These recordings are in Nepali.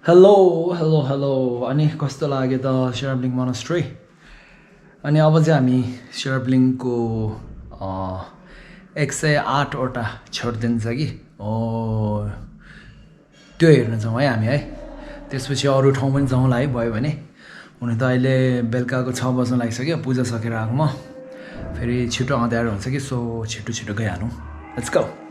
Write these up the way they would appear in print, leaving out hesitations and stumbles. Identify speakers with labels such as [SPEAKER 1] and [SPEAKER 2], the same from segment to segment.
[SPEAKER 1] हेलो अनि कस्तो लाग्यो त शेरब्लिङ मोनास्ट्री अनि अब चाहिँ हामी शेरब्लिङको 108 वटा छोर्ten छ कि त्यो हेर्न जाउँ है हामी है। त्यसपछि अरू ठाउँ पनि जाउँला है भयो भने। हुन त अहिले बेलुकाको 6 बज्न लागिसक्यो, पूजा सकेर आएको म। फेरि छिटो अँध्यारो हुन्छ कि सो छिटो गइहालौँ। Let's go.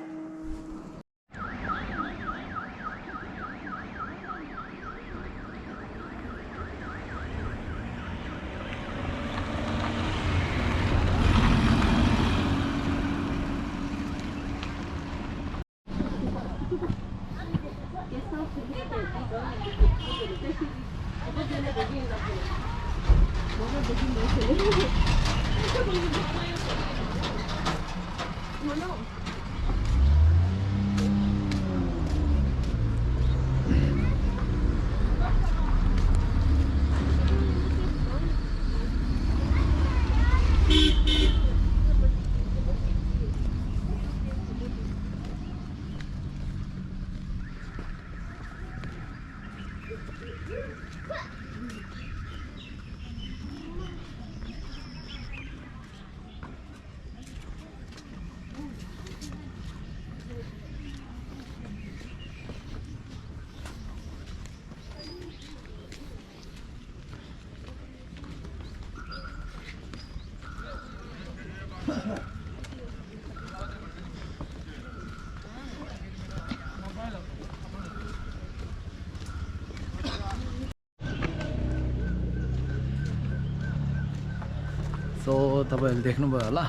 [SPEAKER 1] सो तपाईहरुले देख्नुभयो होला,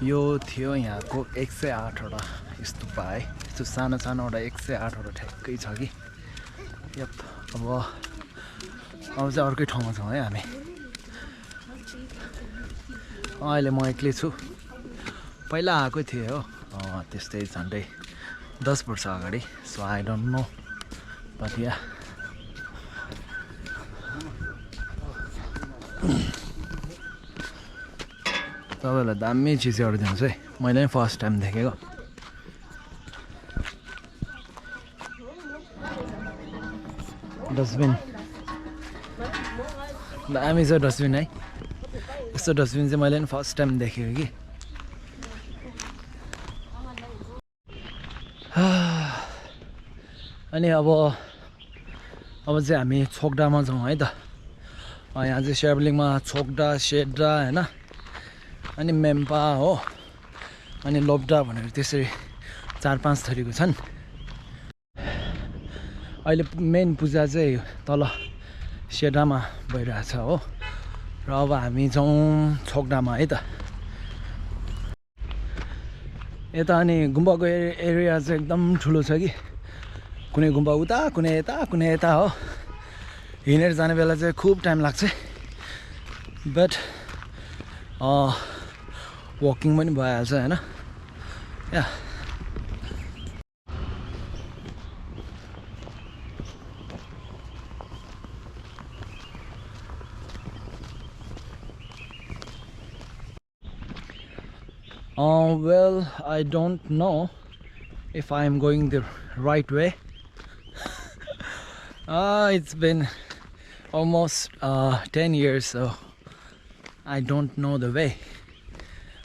[SPEAKER 1] यो थियो यहाँको 108 वटा स्तूप है। यस्तो सानो सानोवटा 108 वटा ठ्याक्कै छ कि। यप, अब चाहिँ अर्कै ठाउँमा छौँ है हामी। अहिले म एक्लै छु, पहिला आएकै थिएँ हो, त्यस्तै झन्डै 10 वर्ष अगाडि। So I don't know, but yeah तपाईँहरूलाई दामी चिजहरू दिन्छ है। मैले पनि फर्स्ट टाइम देखेको। डस्टबिन दामी छ डस्टबिन है। यस्तो डस्टबिन चाहिँ मैले पनि फर्स्ट टाइम देखेको कि। अनि अब चाहिँ हामी छोकडामा जाउँ है त। यहाँ चाहिँ शेरब्लिङमा छोकडा, सेड्रा होइन, अनि मेम्पा हो, अनि लोब्डा भनेर त्यसरी 4-5 थरीको छन्। अहिले मेन पूजा चाहिँ तल सेड्रामा भइरहेछ हो, र अब हामी जाउँ छोकडामा है त। यता अनि गुम्बाको एरिया चाहिँ एकदम ठुलो छ कि। कुनै गुम्बा उता, कुनै यता हो। हिँडेर जाने बेला चाहिँ खुब टाइम लाग्छ, बट वकिङ पनि भइहाल्छ होइन। या well, I don't know if I am going the right way. It's been almost 10 years, so I don't know the way.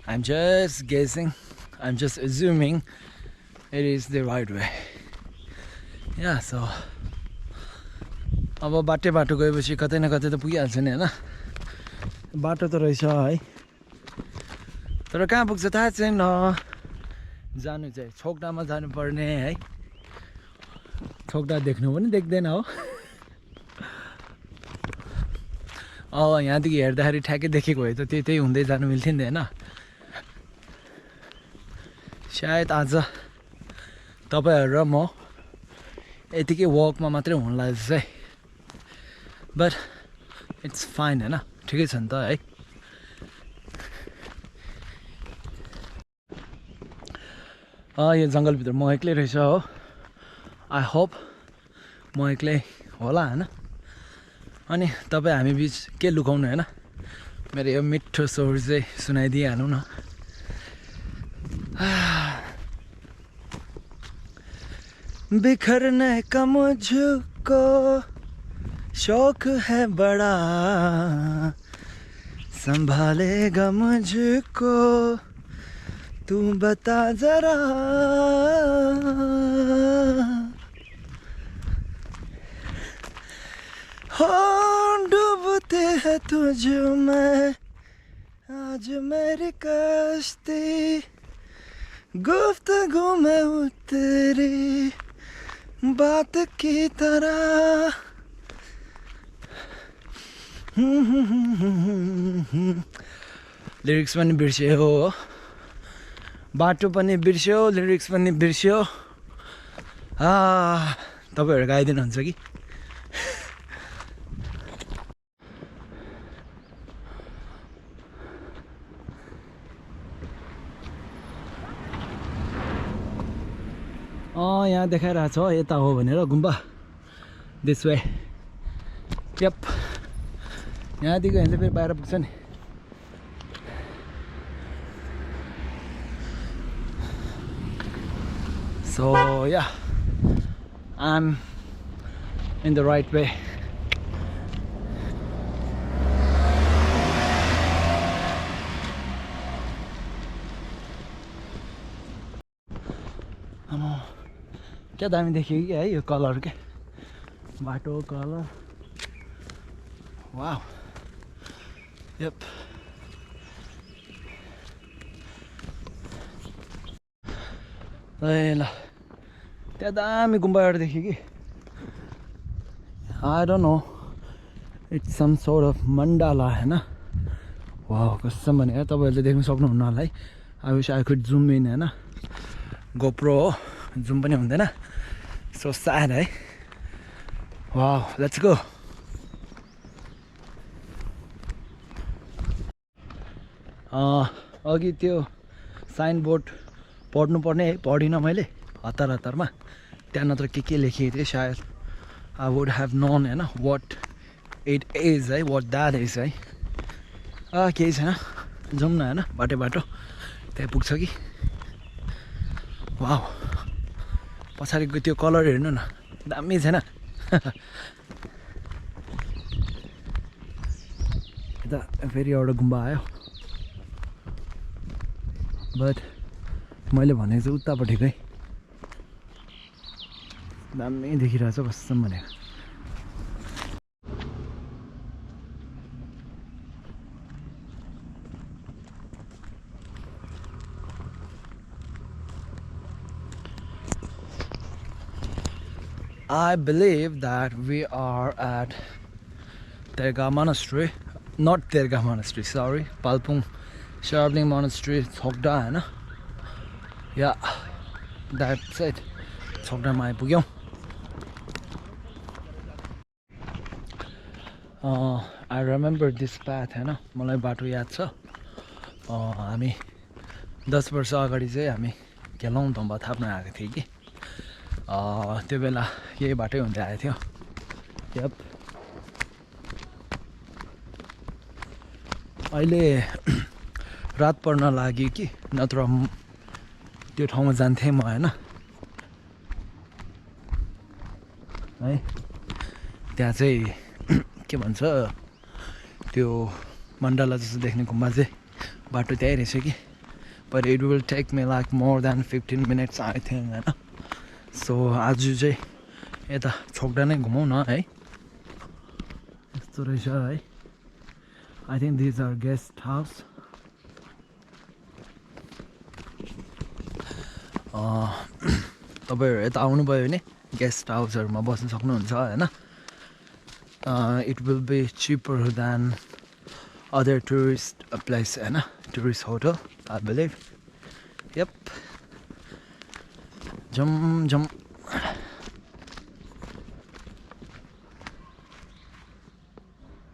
[SPEAKER 1] I'm just guessing, I'm just assuming it is the right way. Yeah, so अब बाटो गएपछि कतै न कतै त पुगिहाल्छ नि होइन। बाटो त रहेछ है, तर कहाँ पुग्छ थाहा छैन। जानु चाहिँ छोकडामा जानुपर्ने है। छोकडा देख्नु पनि देख्दैन हो। यहाँदेखि हेर्दाखेरि ठ्याक्कै देखेको भए त त्यही हुँदै जानु मिल्थ्यो नि होइन। सायद आज तपाईहरु र म यतिकै वकमा मात्रै हुन लाग्छ है, बट इट्स फाइन होइन, ठिकै छ नि त है। यो जङ्गलभित्र म एक्लै रहेछ हो। आई होप म एक्लै होला होइन। अनि तपाईँ हामी बिच के लुकाउनु होइन, मेरो यो मिठो स्वर चाहिँ सुनाइदिइहाल्नु न। बिखरने का मुझको शौक है बड़ा, संभालेगा मुझको तू बता जरा। हो डूबते हैं तुझ में आज मेरी कश्ती, गुफ्तगू में उतरी बात की तरह। लिरिक्स पनि बिर्स्यो हो, बाटो पनि बिर्स्यो, लिरिक्स पनि बिर्स्यो। तपाईँहरू गाइदिनुहुन्छ कि? यहाँ देखाइरहेको छ यता हो भनेर गुम्बा, दिस वे। यप, यहाँदेखि होइन फेरि बाहिर पुग्छ नि। So yeah, I'm in the right way. क्या दामी देखियो कि है यो कलर के बाटो कलर। Wow, yup. ल त्यहाँ दामी गुम्बा एउटा देखेँ कि, I don't know, it's some sort of mandala होइन। वाउ, कसम भनेको तपाईँहरूले देख्नु सक्नुहुन्न होला है। I wish I could zoom in होइन, गोप्रो हो, जुम पनि हुँदैन, सो स्याड है। Wow, let's go. अघि त्यो साइनबोर्ड पढ्नु पर्ने है, पढिनँ मैले हतार हतारमा। त्यहाँ नत्र के लेखेको थियो सायद, आई वुड हेभ नोन होइन वाट इट इज है, वाट द्याट इज है। केही छैन, जाउँ न होइन, बाटो बाटो त्यहाँ पुग्छ कि। वाउ, पछाडिको त्यो कलर हेर्नु न, दामी छैन? यता फेरि एउटा गुम्बा आयो, बट मैले भनेको चाहिँ उतापट्टिकै दामी देखिरहेछ कसम भनेको। I believe that we are at Terga Monastery, not Terga Monastery, sorry, Palpung Sharabling Monastery, Chokda होइन। Yeah, that's it. Chokdaमा आइपुग्यौँ। I remember this path होइन, मलाई बाटो याद छ। हामी 10 वर्ष अगाडि चाहिँ हामी केलाउँ धम्बा थाप्न आएको थियौँ कि, त्यो बेला यही बाटै हुँदै आएको थियो। यप, अहिले रात पर्न लाग्यो कि, नत्र त्यो ठाउँमा जान्थेँ म होइन है। त्यहाँ चाहिँ के भन्छ, त्यो मण्डला जस्तो देख्ने गुम्बा चाहिँ बाटो त्यहीँ रहेछ कि, but it will take me like more than 15 minutes I think होइन। सो आज चाहिँ यता छोक्डा नै घुमाउँ न है, यस्तो रहेछ है। I think these are guest house. तपाईँहरू यता आउनुभयो भने गेस्ट हाउसहरूमा बस्न सक्नुहुन्छ होइन। It will be cheaper than other tourist place होइन, tourist hotel I believe. Yup, जम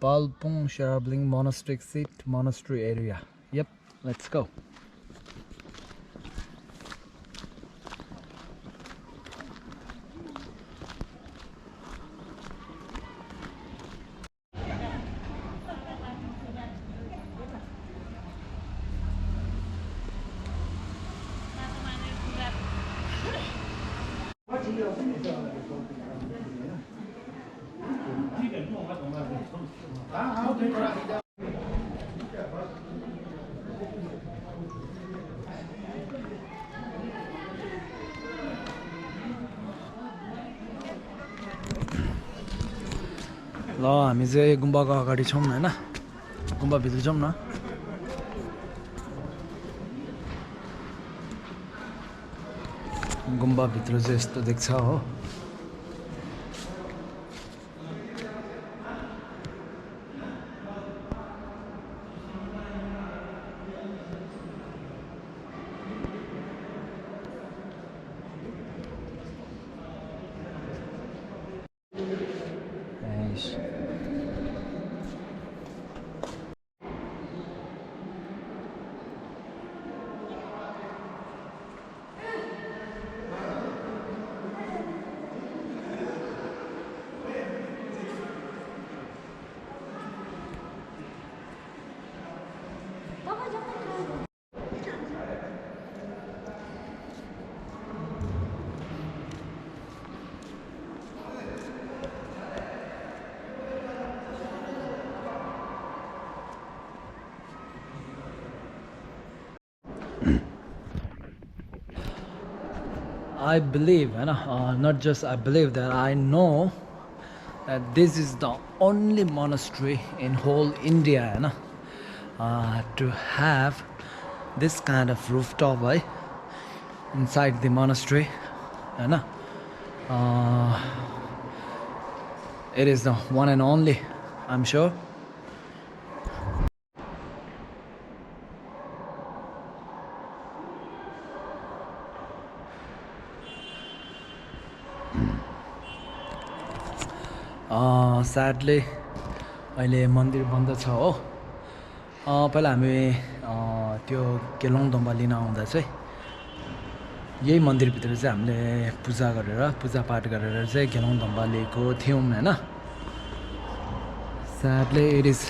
[SPEAKER 1] Palpung Sharabling Monastery Seat, Monastery area. Yep, let's go. ल हामी चाहिँ गुम्बाको अगाडि छौँ हैन गुम्बाभित्र जाउँ न गुम्बाभित्र चाहिँ यस्तो देख्छ हो I believe, not just I believe that I know that this is the only monastery in whole India to have this kind of rooftop inside the monastery. It is the one and only, I'm sure. Sadly अहिले मन्दिर बन्द छ हो पहिला हामी त्यो केलोङ दम्बा लिन आउँदा चाहिँ यही मन्दिरभित्र चाहिँ हामीले पूजापाठ गरेर चाहिँ केलोङ दम्बा लिएको थियौँ हैन Sadly it is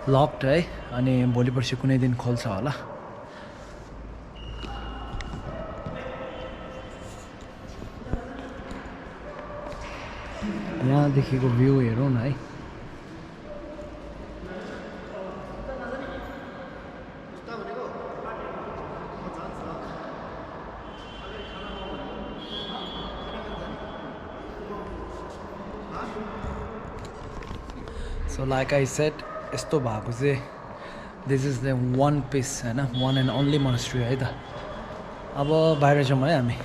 [SPEAKER 1] locked है अनि भोलि पर्सि कुनै दिन खोल्छ होला यहाँदेखिको भ्यू हेरौँ न है So like I said यस्तो भएको चाहिँ this is the one piece हैन one and only monastery है त अब बाहिर जाउँ है हामी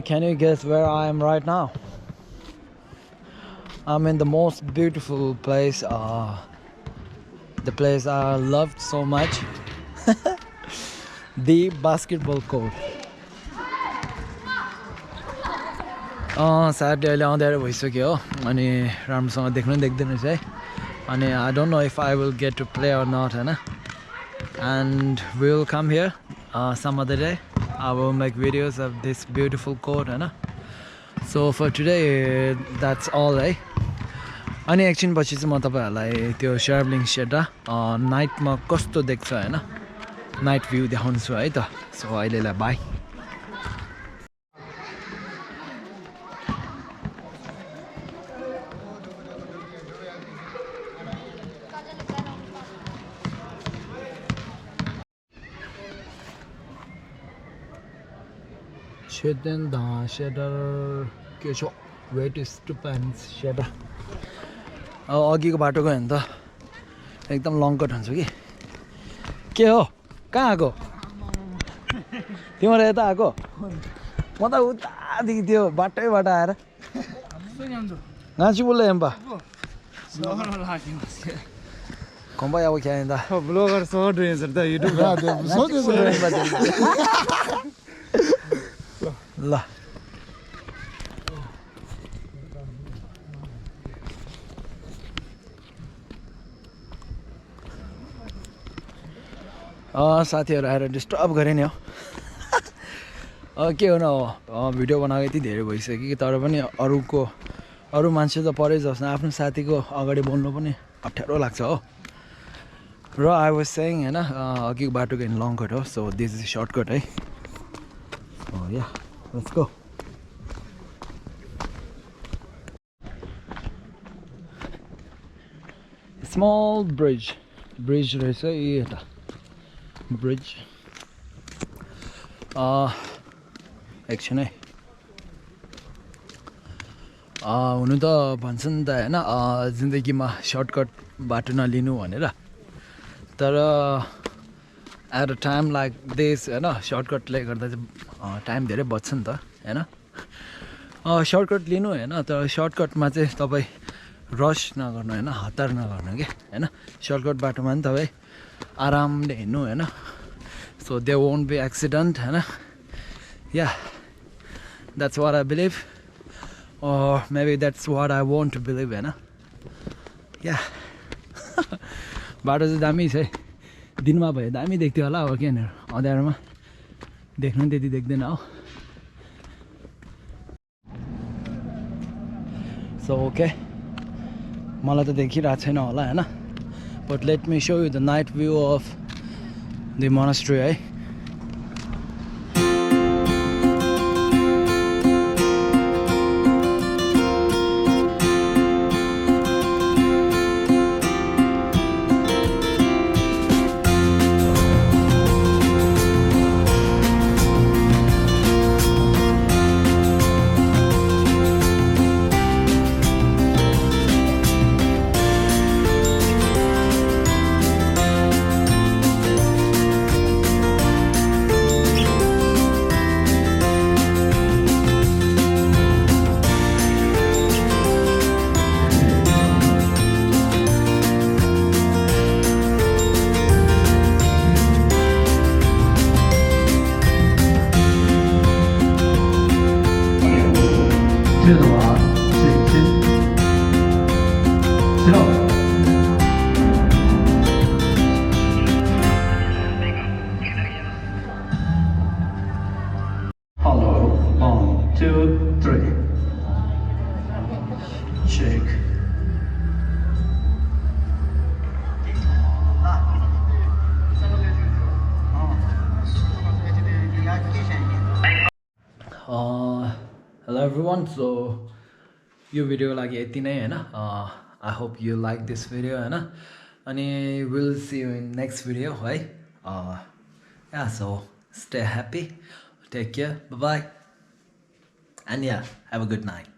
[SPEAKER 1] can you guess where I am right now? I'm in the most beautiful place, the place I loved so much, the basketball court. Sadly अहिले अँध्यारो भइसक्यो हो अनि राम्रोसँग देख्नु देख्दैन है अनि I don't know if I will get to play or not हैन and we will come here some other day. I will make videos of this beautiful court so for today that's all अनि एकछिन पछि चाहिँ म तपाईहरुलाई त्यो शार्बलिङ सेडा नाइटमा कस्तो देख्छ हैन नाइट भ्यू देखाउँछु है त सो अहिलेलाई बाइ chorten the shader के छ वेट स्टुपेन्स सेडा अघिको बाटो गयो भने त एकदम लङ कट हुन्छ के हो कहाँ आको तिम्रो यता आको म त उतादेखि त्यो बाटैबाट आएर गाँची बोल्दै एम्पा कम्बा अब क्या त ब्लगर सर्ट रहेछ त युट्युब ल साथीहरु आएर डिस्टर्ब गरे नि हो के हो न भिडियो बनाएको यति धेरै भइसक्यो कि तर पनि अरु मान्छे त परै जस्तो आफ्नो साथीको अगाडि बोल्नु पनि अप्ठ्यारो लाग्छ हो र आई वाज सेङ होइन अघिको बाटो गयो भने लङ कट हो सो दिस इज सर्टकट है या लेट्स गो स्मल ब्रिज रहेछ यता ब्रिज एकछिन है हुनु त भन्छ नि त होइन जिन्दगीमा सर्टकट बाटो नलिनु भनेर तर at a time like this होइन सर्टकटले गर्दा चाहिँ टाइम धेरै बच्छ नि त होइन सर्टकट लिनु होइन तर सर्टकटमा चाहिँ तपाईँ रस नगर्नु होइन हतार नगर्नु कि होइन सर्टकट बाटोमा नि तपाईँ आरामले हिँड्नु होइन so they won't be accident होइन yeah that's what I believe or maybe that's what I want to believe in yeah बाटो चाहिँ दामी छ है दिनमा भए दामी देख्थ्यो होला अब के अँध्यारोमा देख्नु पनि त्यति देख्दैन हो सो ओके मलाई त देखिरहेको छैन होला होइन but let me so you the night view of the monastery है Hello everyone, so यो भिडियोको लागि यति नै हैन I hope you like this video हैन अनि we'll see you in next video है yeah, so stay happy, take care, bye bye, and yeah, have a good night.